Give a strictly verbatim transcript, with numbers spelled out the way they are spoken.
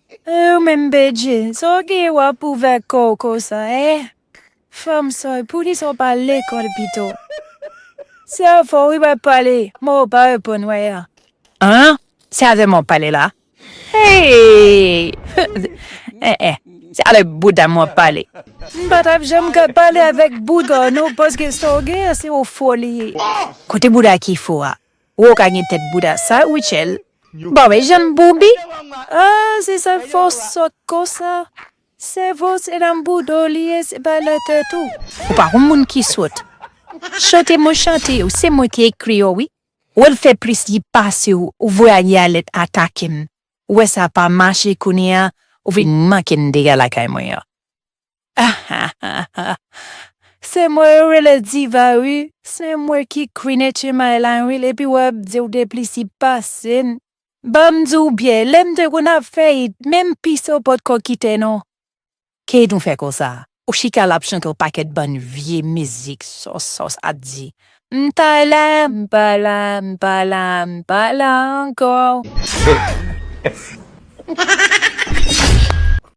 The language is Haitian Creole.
E ou menm, Bedjine, sa w gen w ap ouvè kò w konsa, en? Fanm sa, poukisa w pa lekòl pito? Se avè w wi m ap pale, men w pa reponn, wè a. An? Se avè m w ap pale la? Hey! Eh, eh, se avè bouda m w ap pale. M pa t ap janm ka pale avèk bouda w non, paske sa w gen an se yon fo li ye. Kote bouda ki fo a? Ou ka gen tèt bouda sa, Rutshelle. Ba wè jan m boubi. Ah, se sa fò sòt konsa. Sèvo se nan bouda w li ye, se pa nan tèt ou. Ou pa yon moun ki sòt. Chante mwen chante yo, se mwen ki ekri yo wi. Ou wè l fè plis li pase w, ou voye a lèt atake m. Ou wè sa pa mache kounye a, ou vin manke m dega lakay mwen an. Se mwen yo rele diva wi, se mwen ki Queen H M I la wi, epi w ap di w de plis li pase m. Ban m di w byen, lè m te konn ap fè it, menm pis yo potko kite non. Ki it nou fè konsa? Ou chita la ap chante yon pakèt bann vye mizik sòs sòs ap di, m ta la, m pa la, m pa la, m pa la ankò.